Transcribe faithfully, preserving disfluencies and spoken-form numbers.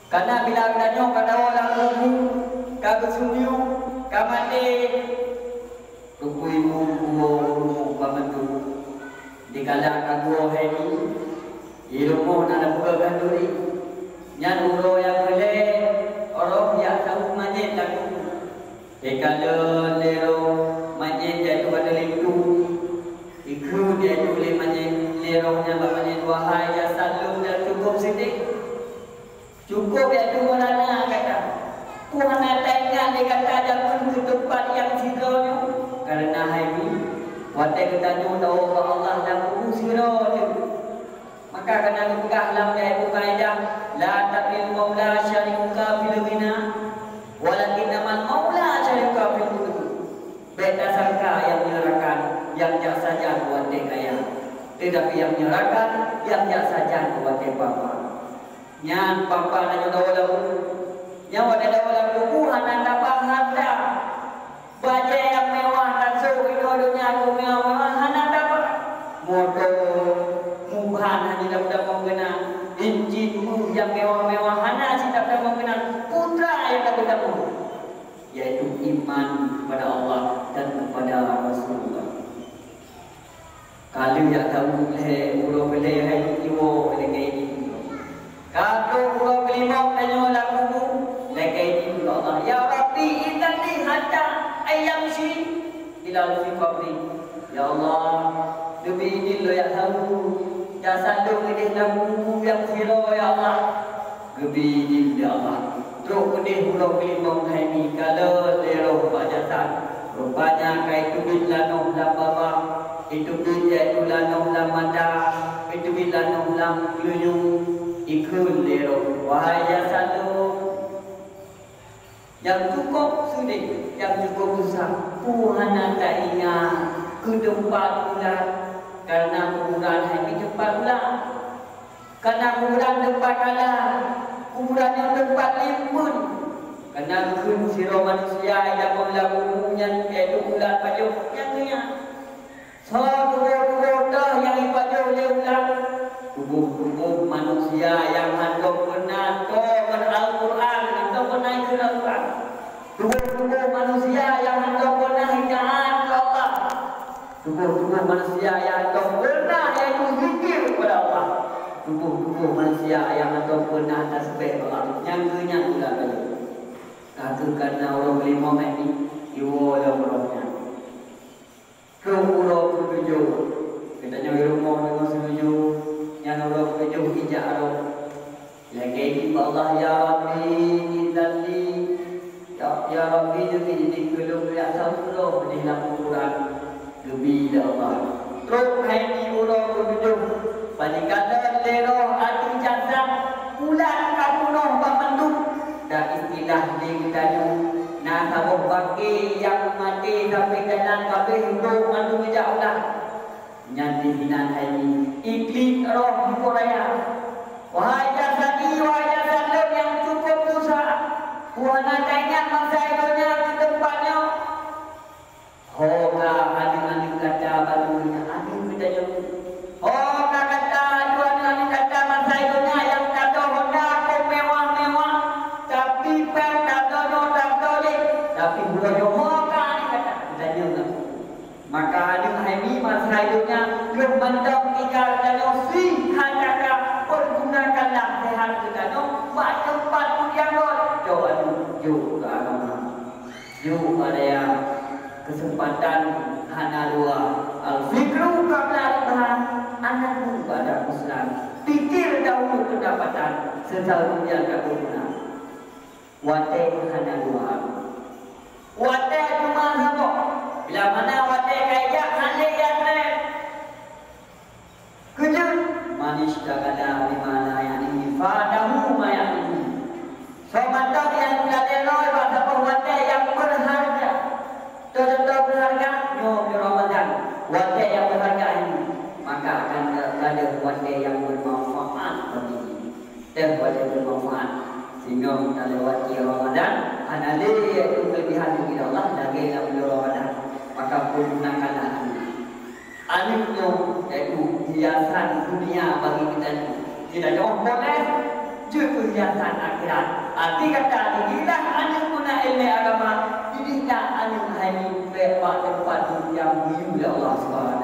Kana bila geutanyoe ka tawoe lam kubu, ka geusumiyueng, ka maté, rukui mu kuwoe rumoh banmandum. Dikala ka kuwoe hai nyoe, di rumoh na lôn peugah khanduri. Nyan uroe nyang keu lhèe, uroe jak saweue manyét lam kubu. Teuka lôn lé roh manyét jak atu bak linto, ikheun jak atu lé manyét, lé roh nyan bak manyét, "Wahai jasad lôn nyang cukôp seudeh, cukôp jak atu meurana gata. Peue hana taingat lé gata jameun keu teumpat nyang sidroe nyoe? Kareuna hai nyoe, watèe geutanyoe tawoe bak Allah lam kubu sidroe teuk." Maka kana geupeugah lam dayah bukai dah, "La taqil maula syarikuka fil ghina, walakinnamal maula syarikuka fil faqr." Bèk tasangka nyang nyoe rakan nyang jak sajan watèe kaya, teutapi nyang nyoe rakan nyang jak sajan watèe papa. Nyan papa tanyoe dawa labu. Nyan watèe dawa labu hana tabah harta. Bajèe nyang mewah tasôk inoe donya keu mewah-mewah hana tabah. Moto, muban hana tabah-tabah meukeunang. Injin méuh nyang mewah-mewah hana cit tabah-tabah meukeunang. Peue nyang tabah-tabah, yaitu iman kepada Allah dan kepada Rasulullah. Ka lheueh jak tawoe lhèe, uroe keu lhèe hai jiwoe lagèe nyoe. Ka trôk uroe keulimong tanyoe lam kubu, lagèe nyoe, "Ya Allah, ya Rabbi, idzan li hatta an amshi ila fi qabri." Ya Allah, neubi idhin lôn jak saweue jasad lôn keudéh lam kubu nyang sidroe, ya Allah. Geubi idhin lé Allah. Trôk keudéh uroe keulimong hai nyoe ka lheueh lé roh bak jasad. Rupanya ka iteubiet lanoh lam babah, iteubiet yaitu lanoh lam mata, iteubiet lanoh lam keuneuk, ikheun lé roh, "Wahai jasad lôn nyang cukôp seudeh, nyang cukôp susah, peue hana taingat keu teumpat ulat, kareuna kuburan hai nyoe teumpat ulat." Kana kuburan teumpat kalah, kuburan nyoe teumpat limpeuen. Kana geukheun sidroe manusia nyang lam kubu nyan, yaitu ulat pajoh nyang keu nyan. Soe tuboh-tuboh teuh nyang jipajoh lé ulat? Tuboh-tuboh manusia nyang hantom peunah toe ngon Al-Qur'an, hantom peunah ikheun Al-Qur'an. Tuboh-tuboh manusia nyang hantom peunah itaat keu Allah. Tuboh-tuboh manusia nyang hantom peunah yaitu zikir kepada Allah. Tuboh-tuboh manusia nyang hantom peunah tasbih bak Allah. Nyang keu nyan ulat pajoh. Ka keuh kareuna uroe keulimong hai nyoe, jiwoe lom roh nyan. Trôk uroe keutujoh, geutanyoe di rumoh deungoe seutuju, nyan uroe keutujoh ijak roh. Lagèe nibak Allah, "Ya Rabbi, idzan li." Ya, ya Rabbi, neubi idhin keu lôn jak saweue roh di lam kuburan. Geubi lé Allah. Trôk hai nyoe uroe keutujoh, bak jikalon lé roh ateueh jasad, ulat ka peunoh bak mandum. Dan istilah di geutanyoe, na saboh bangke nyang maté sampoe jalan ka abéh, trôk mandum ijak ulat. Nyan di hinan hai nyoe, iklik roh di Korea. Wahai jasadi, wahai jasad lôn nyang cukôp susah, peue hana taingat masa i donya keu teumpat nyoe? Ho ka aneuk-aneuk gata baru nyan, aneuk geutanyoe. Ho ka gata, aneuk-aneuk gata masa i donya nyang tato honda, kô mewah-mewah, tapi péng tato nyoe tato jih, tapi bunoe nyoe ho ka aneuk gata. Geutanyoe ngon Maka aneuk hai nyoe masa i donya, lheueh mantong tinggai tanyoe sih hana ka, pergunakanlah sehat geutanyoe bak teumpat peudiang rot. Jok aneuk, jok keu agama. Jok bak dayah, keuseumpatan hana dua. Al-fikru qabla riba, an-nadmu ba'da khusran. Pikir dahulu pendapatan, seusah rupiah ka beuguna. Watèe hana dua. Watèe cuma saboh. Bila mana watèe ka ijak, hana lé nyang trép. Keujeuet, "Man ishtaghala bima la ya'nihi, fatahu ma ya'nihi." Soe mantong nyang lalè lom bak saboh watèe nyang beurharga. Teuh-teuh beurharga, nyoe buleuen Ramadhan. Watèe nyang beurharga nyoe, maka akan gadôh watèe nyang beumanfaat bagi jih. Teuh watèe beumanfaat. Singoh talewati Ramadan, hana lé keulebihan bagi Allah lagèe lam buleuen Ramadan. Maka peugunakanlah aneuk. Aneuk nyoe yaitu hiasan dunia bagi geutanyoe. Geutanyoe boleh jeuet keu Kiamat akhirat. Arti kata, didilah aneuk guna ilmu agama, didilah aneuk hai nyoe bak teumpat nyang geuyue lé Allah Subhanahu